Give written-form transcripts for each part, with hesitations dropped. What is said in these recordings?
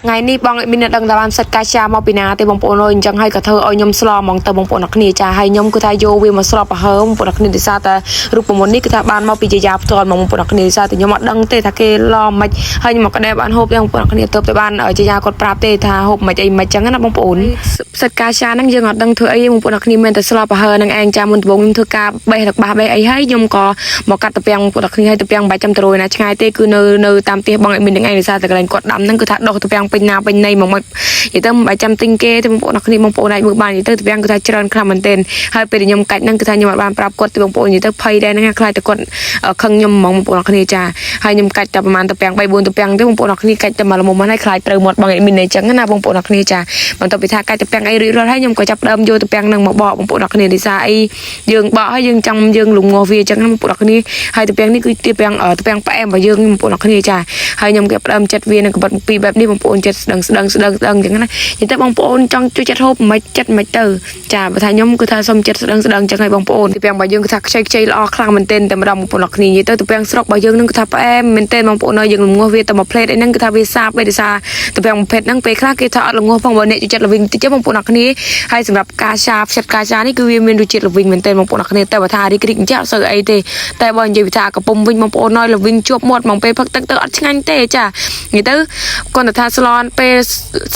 ថ្ងៃនេះបងឲ្យមានអ្នកដឹងថាបានផ្សិតកាចាមកពីណាទេបងប្អូនអើយអញ្ចឹងហើយក៏ធ្វើឲ្យខ្ញុំស្លហ្មងទៅបងប្អូនអរគ្នាចាហើយខ្ញុំគឺថាយកវាមកស្លប្រហើមបងប្អូនអរគ្នាដោយសារតែរូបមន្តនេះគឺថាបានមកពីជាយ៉ាផ្ទាល់ហ្មងបងប្អូនអរគ្នាដោយសារតែខ្ញុំអត់ដឹងទេថាគេឡមិនហើយខ្ញុំមកក្តែបានហូបទេបងប្អូនអរគ្នាទៅតែបានជាយ៉ាគាត់ប្រាប់ទេថាហូបមិនអីមិនអញ្ចឹងណាបងប្អូនផ្សិតកាចាហ្នឹងយើងអត់ដឹងធ្វើអីបងប្អូនអរគ្នាមានតែស្លប្រហើនឹងឯងចាមុនដំបូងខ្ញុំធ្វើការបេះទឹកបាសបេះអីហើយខ្ញុំក៏មកកាត់តាពាំងបងប្អូនអរគ្នាហើយតាពាំងមិនបាច់ចាំទៅរយណាឆ្ងាយទេគឺនៅនៅតាមផ្ទះបងឲ្យមាននឹងឯងដោយសារតែកន្លែងគាត់ដាំហ្នឹងគឺថាដុះតាពាំងពេញណាពេញណីមកមកនិយាយទៅមិនបាច់ចាំទិញគេទេបងប្អូនអរគ្នាបងប្អូនអាចមើលបាននិយាយទៅតាពាំងគឺថាច្រើនខ្លាំងមែនទែនហើយពេលដែលខ្ញុំកាច់ហ្នឹងគឺថាខ្ញុំអត់បានប្រាប់គាត់ទេបងប្អូននិយាយទៅភ័យដែរហ្នឹងខ្លាចតែគាត់ខឹងខ្ញុំហ្មងបងប្អូនអរគ្នាចាហើយខ្ញុំកាច់តែប្រហែលតាពាំង3 4តាពាំងទេបងប្អូនអរគ្នាកាច់តែមកល្មមហ្នឹងហើយខ្លាចត្រូវមាត់បងឯមីនអញ្ចឹងណាបងប្អូនអរគ្នាចាបន្ទាប់ពីថាកាច់តាពាំងអីរួចរាល់ហើយខ្ញុំក៏ចាប់ដើមយកតាពាំងហ្នឹងមកបកបងប្អូនអរគ្នាដោយសារអីយើងបកហើយយើងចង់យើងលងងាស់វាអញ្ចឹងណាបងប្អូនអរគ្នាហើយតាពាំងនេះគឺតាពាំងតាពាំងផ្អែមរបស់យើងបងប្អូនអរគ្នាចាហើយខ្ញុំគេផ្ដើមចិត្តវានឹងកបិតពីបែបនេះបងប្អូនចិត្តស្ដឹងស្ដឹងស្ដឹងស្ដឹងអញ្ចឹងណានិយាយទៅបងប្អូនចង់ជួយចិត្តហូបមិនចិត្តមិនទៅចាបើថាខ្ញុំគឺថាសុំចិត្តស្ដឹងស្ដឹងអញ្ចឹងហើយបងប្អូនតាពាំងរបស់យើងគឺថាខ្ចីខ្ចីល្អខ្លាំងមែនទែនតែម្ដងបងប្អូនអរគ្នានិយាយទៅតាពាំងស្រុករបស់យើងនឹងគឺថាផ្អែមមែនទែនបងប្អូនហើយយើងលងងាស់វាតែមួយផ្លេតអីហ្នឹងគឺថាវាសាបឯដោយសារតាពាំងប្រភេទហ្នឹងពេលខ្លះគេថាអត់លងងាស់ផងបើអ្នកចូលចិត្តល្វីងតិចបងប្អូនអរគ្នាហើយសម្រាប់ការសាផ្សិតការសានេះគឺវាមានរសជាតិល្វីងមែនទែនបងប្អូនអរគ្នាតែបើថារីករីកអញ្ចឹងអត់សូវអីទេតែបើនិយាយពីថាកំពុំវិញបងប្អូនហើយល្វីងជាប់មាត់ហ្មងពេលផឹកទឹកទៅអត់ឆ្ងាញ់ទេចានិយាយទៅគាត់តែថាស្លនពេល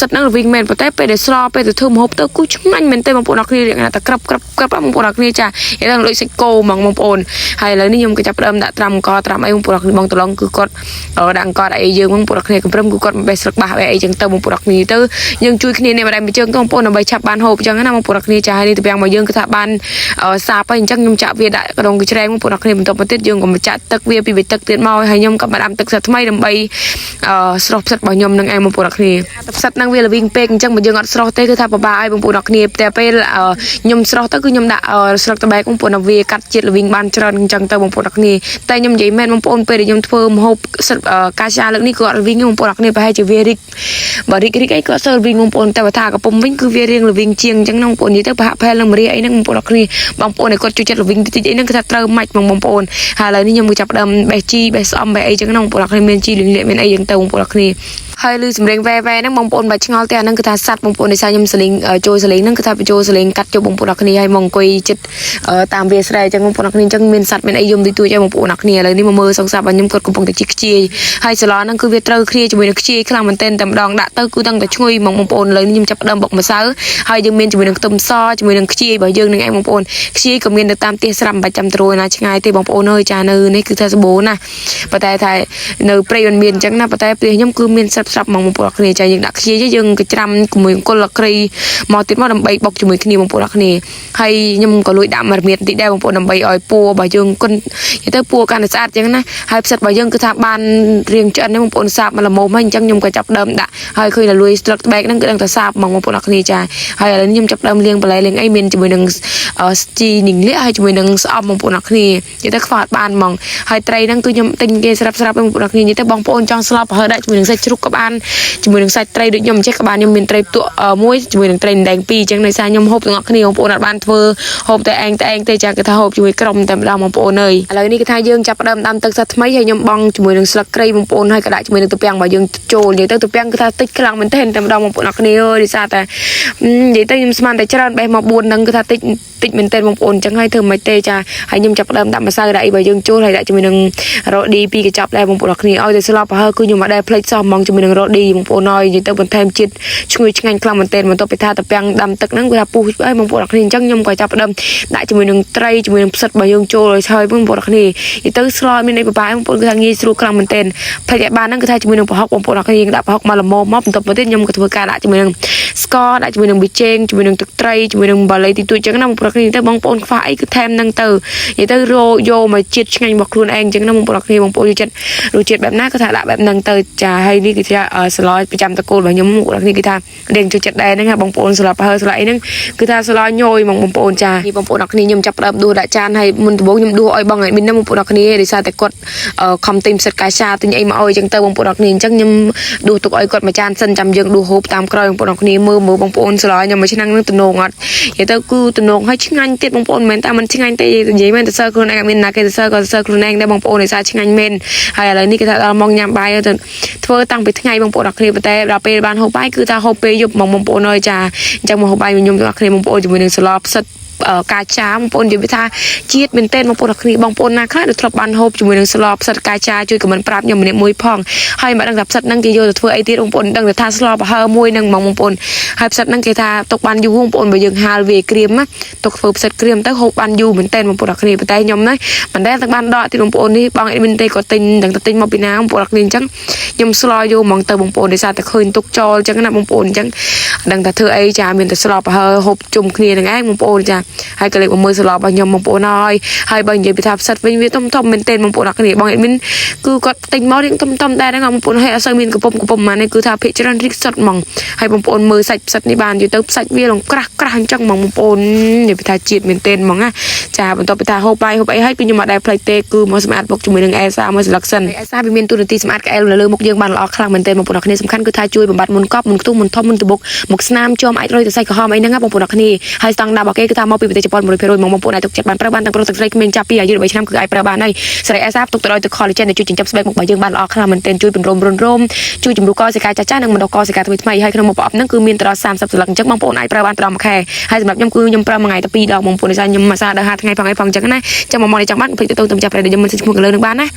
សិតហ្នឹងល្វីងមែនប៉ុន្តែពេលដែលស្លពេលទៅធ្វើម្ហូបទៅគឺឆ្ងាញ់មែនទេបងប្អូនអរគ្នារៀងតែក្របក្របក្របបងប្អូនអរគ្នាចានិយាយទៅដូចសាច់គោហ្មងបងប្អូនហើយឥឡូវនេះខ្ញុំក៏ចាប់ផ្ដើមដាក់ត្រាំអង្គត្រាំអីបងប្អូនអរគ្នាបងតឡងគឺគាត់ដាក់អង្គអីយើងបងប្អូនអរគ្នាកំព្រឹមគឺគាត់បេះស្លឹកបាសបេះអីចឹងទៅបងប្អូនអរគ្នាទៅយើងជួយគ្នានេះម្ដាយមួយជើងទៅបងប្អូនដើម្បីឆាប់បានហូបចឹងណាបងប្អូនអរគ្នាចាហើយនេះទៅពាំងមកយើងគឺថាបានសាបហើយអញ្ចឹងខ្ញុំចាក់វាដាក់ក្នុងកញ្ច្រែងបងប្អូនអរគ្នាបន្តមកទៀតយើងក៏មកចាក់ទឹកវាពីបិទឹកទៀតមកហើយខ្ញុំក៏បានដាំទឹកសាថ្មីដើម្បីស្រោះផ្សិតរបស់ខ្ញុំនឹងឯងបងប្អូនអរគ្នាទឹកផ្សិតហ្នឹងវាល្វីងពេកអញ្ចឹងបើយើងអត់ស្រោះទេគឺថាពិបាកឲ្យបងប្អូនអរគ្នាតែពេលខ្ញុំស្រោះទៅគឺខ្ញុំដាក់ស្លឹកតបែកបងប្អូនវាកាត់ជាតិល្វីងបានច្រើនអញ្ចឹងទៅបងប្អូនអរគ្នាតែខ្ញុំនិយាយមែនបងប្អូនពេលដែលខ្ញុំធ្វើម្ហូបកាចាលើកនេះគឺអត់ល្វីងបងប្អូនអរគ្នាប្រហែលជាវារីកបើរីករីកអីក៏អត់សូវល្វីងបងប្អូនតែបើថាកំពុំវិញគឺវារៀងល្វីងជាងអញ្ចឹងណាបងប្អូននិយាយទៅប្រហាក់ប្រហែលនឹងមរាអីហ្នឹងបងប្អូនអរគ្នាបងប្អូនដែលគាត់ជួយចិត្តល្វីងតិចៗអីហ្នឹងគឺថាត្រូវម៉ាច់ហ្មងបងប្អូនហើយឥឡូវនេះខ្ញុំក៏ចាប់ផ្ដើមបេះជីបេះស្អំបេះអីចឹងណាបងប្អូនអរគ្នាមានជីលៀងលាកមានអីចឹងទៅបងប្អូនអរគ្នាហើយឮសំរេងវ៉ែវ៉ែហ្នឹងបងប្អូនបើឆ្ងល់ទេអាហ្នឹងគឺថាសัตว์បងប្អូនដោយសារខ្ញុំសលេងចូលសលេងហ្នឹងគឺថាបញ្ចូលសលេងកាត់ចូលបងប្អូនអរគ្នាហើយមកអង្គុយចិត្តតាមវាស្រែអញ្ចឹងបងប្អូនអរគ្នាអញ្ចឹងមានសัตว์មានអីយំតិចតួចឲ្យបងប្អូនអរគ្នាឥឡូវនេះមកមើលសង្សាររបស់ខ្ញុំគាត់កំពុងតែជីខ្ជាយហើយសាឡហ្នឹងគឺវាត្រូវគ្នាជាមួយនឹងខ្ជាយខ្លាំងមែនទែនតែម្ដងដាក់ទៅគឺតាំងតែឈ្ងុយហ្មងបងប្អូនឥឡូវនេះខ្ញុំចាប់ផ្ដើមបុកម្សៅហើយយើងមានជាមួយនឹងខ្ទឹមសជាមួយនឹងខ្ជាយរបស់យើងនឹងឯងបងប្អូនខ្ជាយក៏មាននៅតាមផ្ទះស្រាប់មិនបាច់ចាំត្រួយណាឆ្ងាយទេបងប្អូនអើយចានៅនេះគឺថាសម្បូរណាស់ប៉ុន្តែថានៅព្រៃមិនមានអញ្ចឹងណាប៉ុន្តែផ្ទះខ្ញុំគឺមានស្រាប់ស្រាប់ហ្មងបងប្អូនគ្នាចាយើងដាក់ខ្ជាយយើងកច្រាំជាមួយអង្គលក្រីមកទៀតមកដើម្បីបុកជាមួយគ្នាបងប្អូនគ្នាហើយខ្ញុំក៏លួចដាក់មករមៀតបន្តិចដែរបងប្អូនដើម្បីឲ្យពួររបស់យើងគុណនិយាយទៅពួរកាន់តែស្អាតអញ្ចឹងណាហើយផ្សិតរបស់យើងគឺថាបានរៀងឆ្អិននេះបងប្អូនសាបមកល្មមហើយអញ្ចឹងខ្ញុំក៏ចាប់ដើមដាក់ហើយឃើញតែលួយស្លឹកត្បែកហ្នឹងគឺដឹងតែសាបហ្មងបងប្អូនគ្នាចាហើយឥឡូវនេះខ្ញុំចាប់ដើមលាងបន្លែលាងអីមានជាមួយនឹងស្ជីនីងលាកហើយជាមួយនឹងស្អំបងប្អូនគ្នានិយាយទៅខ្វះអត់បានហ្មងហើយត្រីហ្នឹងគឺខ្ញុំទិញគេស្រាប់ស្រាប់បងប្អូនគ្នានិយាយទៅបងប្អូនចង់ស្លប់ហើយដាក់ជាមួយនឹងសាច់ជ្រូកក៏បានជាមួយនឹងសាច់ត្រីដូចខ្ញុំចេះក៏បានខ្ញុំមានត្រីផ្ទក់មួយជាមួយនឹងត្រីដណ្ដែងពីរអញ្ចឹងដោយសារខ្ញុំហូបទាំងអស់គ្នាបងប្អូនអត់បានធ្វើហូបតែឯងតែឯងទេចាគឺថាហូបជាមួយក្រុមតែម្ដងបងប្អូនអើយឥឡូវនេះគឺថាយើងចាប់ផ្ដើមដាំទឹកសាថ្មីហើយខ្ញុំបង់ជាមួយនឹងស្លឹកគ្រៃបងប្អូនហើយក៏ដាក់ជាមួយនឹងទំពាំងរបស់យើងចូលនិយាយទៅទំពាំងគឺថាតិចខ្លាំងមែនទែនតែម្ដងបងប្អូនអរគ្នាអើយដោយសារតែនិយាយទៅខ្ញុំស្មានតែច្រើនបេះមក4ហ្នឹងគឺថាតិចតិចមែនទែនបងប្អូនអញ្ចឹងហើយធ្វើមិនទេចាហើយខ្ញុំចាប់ផ្ដើមដាក់ម្សៅដាក់អីរបស់យើងចូលហើយដាក់ជាមួយនឹងរ៉ូឌីពីរកញ្ចប់ដែរបងប្អូនអរគ្នាឲ្យតែស្លាប់ប្រហើគឺខ្ញុំអត់ដែលភ្លេចសោះហ្មងជាមួយនឹងរ៉ូឌីបងប្អូនហើយនិយាយទៅបន្ថែមជាតិឈ្ងុយឆ្ងាញ់ខ្លាំងមែនទែនបន្ទាប់ពីថាតាពាំងដាំទឹកហ្នឹងគឺថាពុះហើយបងប្អូនអរគ្នាអញ្ចឹងខ្ញុំក៏ចាប់ផ្ដើមដាក់ជាមួយនឹងត្រីជាមួយនឹងផ្សិតរបស់យើងចូលឲ្យហើយបងប្អូនអរគ្នានិយាយទៅស្លមានអីពិបាកបងប្អូនគឺថាងាយស្រួលខ្លាំងមែនទែនភ្លេចឲ្យបានហ្នឹងគឺថាជាមួយនឹងប្រហុកបងប្អូនអរគ្នាយើងដាក់ប្រហុកមកល្មមមកបន្ទាប់មកទៀតខ្ញុំក៏ធ្វើការដាក់ជាមួយនឹងស្ករដាក់ជាមួយនឹងប៊ីចេងជាមួយនឹងទឹកត្រីជាមួយនឹងបាឡីទីទួចអញ្ចឹងណាបងប្អូនគ្នាទៅបងប្អូនខ្វះអីគឺថែមហ្នឹងទៅនិយាយទៅរយកមកជាតិឆ្ងាញ់របស់ខ្លួនឯងអញ្ចឹងណាបងប្អូនគ្នាបងប្អូនយកចិត្តរសជាតិបែបណាគឺថាដាក់បែបហ្នឹងទៅចាហើយនេះគឺជាស្លប្រចាំតកូលរបស់ខ្ញុំបងប្អូនគ្នាគឺថារៀងចូលចិត្តដែរហ្នឹងបងប្អូនស្លប្រហើស្លអីហ្នឹងគឺថាស្លញយហ្មងបងប្អូនចានេះបងប្អូនអរគ្នាខ្ញុំចាប់ផ្ដើមដួសដាក់ចានហើយមុនដំបូងខ្ញុំដួសឲ្យបងឲ្យមីនហ្នឹងបងប្អូនអរគ្នាដោយសារតែគាត់ខំទិញផ្សិតកាឆាទិញអីមកឲ្យអញ្ចឹងទៅបងប្អូនអរគ្នាអញ្ចឹងខ្ញុំដួសទុកឲ្យគាត់មួយចានសិនចាំយើងដួសហូបតាមក្រោយបងប្អូនអរគ្នា មើលមើលបងប្អូនស្លោខ្ញុំមួយឆ្នាំនឹងទំនងអត់និយាយទៅគឺទំនងឲ្យឆ្ងាញ់ទៀតបងប្អូនមិនមែនតែមិនឆ្ងាញ់ទេនិយាយមែនទៅសើខ្លួនឯងអត់មានណាគេទៅសើក៏សើខ្លួនឯងដែរបងប្អូនដោយសារឆ្ងាញ់មែនហើយឥឡូវនេះគេថាដល់មកញ៉ាំបាយទៅធ្វើតាំងពីថ្ងៃបងប្អូនអរគ្នាប៉ុន្តែដល់ពេលបានហូបបាយគឺថាហូបពេលយប់ហ្មងបងប្អូនអើយចាអញ្ចឹងមកហូបបាយខ្ញុំទាំងអស់គ្នាបងប្អូនជាមួយនឹងស្លផ្សិត ការចាបងប្អូននិយាយថាជាតិមែនទែនបងប្អូនអរគ្នាបងប្អូនណាខ្លះដែលធ្លាប់បានហូបជាមួយនឹងស្លផ្សិតកាចាជួយខមមិនប្រាប់ខ្ញុំម្នាក់មួយផងហើយមិនដឹងថាផ្សិតហ្នឹងគេយកទៅធ្វើអីទៀតបងប្អូនដឹងតែថាស្លប្រហើមួយហ្នឹងហ្មងបងប្អូនហើយផ្សិតហ្នឹងគេថាទុកបានយូរបងប្អូនបើយើងហាលវាក្រៀមណាទុកធ្វើផ្សិតក្រៀមទៅហូបបានយូរមែនទែនបងប្អូនអរគ្នាប៉ុន្តែខ្ញុំណាមិនដែលទាំងបានដកទីបងប្អូននេះបងអេមីនទេក៏ទិញដឹងតែទិញមកពីណាបងប្អូនអរគ្នាអញ្ចឹងខ្ញុំស្លយកហ្មងទៅបងប្អូនដោយសារតែឃើញទុកចោលអញ្ចឹងណាបងប្អូនអញ្ចឹងដឹងតែធ្វើអីចាមានតែស្លប្រហើហូបជុំគ្នាហ្នឹងឯងបងប្អូនចា ហើយក៏លេខមកមើលស្លរបស់ខ្ញុំបងប្អូនហើយហើយបើនិយាយពីថាផ្សិតវិញវាធំធំមែនទែនបងប្អូនអរគ្នាបងអេមីនគឺគាត់ទិញមករៀងធំធំដែរហ្នឹងបងប្អូនហើយអត់សូវមានកំពុំកំពុំប៉ុន្មានទេគឺថាភាគច្រើនរីកសុតហ្មងហើយបងប្អូនមើលសាច់ផ្សិតនេះបានយូរទៅសាច់វាលងក្រាស់ក្រាស់អញ្ចឹងហ្មងបងប្អូននិយាយពីថាជាតិមែនទែនហ្មងណាចាបន្ទាប់ពីថាហូបបាយហូបអីហើយគឺខ្ញុំអត់ដែលភ្លេចទេគឺមកសម្អាតមុខជាមួយនឹងអេសាមួយស្លឹកសិនអេសាវាមានទូនាទីសម្អាតក្អែលនៅលើមុខយើងបានល្អខ្លាំងមែនទែនបងប្អូនអរគ្នាសំខាន់គឺថាជួយបំបត្តិមុនកប់មុនខ្ទុះមុនធំមុនត្បុកមុខស្នាមជាំអាចរុយទៅសាច់ក្រហមអីហ្នឹងណាបងប្អូនអរគ្នាហើយស្តង់ដាររបស់គេគឺថាមកពីប្រទេសជប៉ុន100%ហ្មងបងប្អូនអាចទុកចិត្តបានប្រើបានទាំងប្រុសទាំងស្រីក្មេងចាប់ពីអាយុ13ឆ្នាំគឺអាចប្រើបានហើយសេរីអេសាផ្ទុកទៅដោយទឹក collagen ដែលជួយចិញ្ចឹមស្បែកមុខរបស់យើងបានល្អខ្លាំងមែនទែនជួយពន្រោមរុនរោមជួយជំរុះកសិកាចាស់ចាស់និងបណ្ដុះកសិកាថ្មីថ្មីហើយក្នុងមួយប្រអប់ហ្នឹងគឺមានទៅដល់30សន្លឹកអញ្ចឹងបងប្អូនអាចប្រើបានទៅដល់មួយខែហើយសម្រាប់ខ្ញុំគឺខ្ញុំប្រើមួយថ្ងៃទៅ2ដងបងប្អូនដោយសារខ្ញុំអាសាដល់5ថ្ងៃផងអីផងអញ្ចឹងណាចាំមកមកនេះចង់បានកុំភ្លេចទៅទៅចាំប្រេដែលខ្ញុំមិនសិឈ្មោះកលើនឹងបានណា។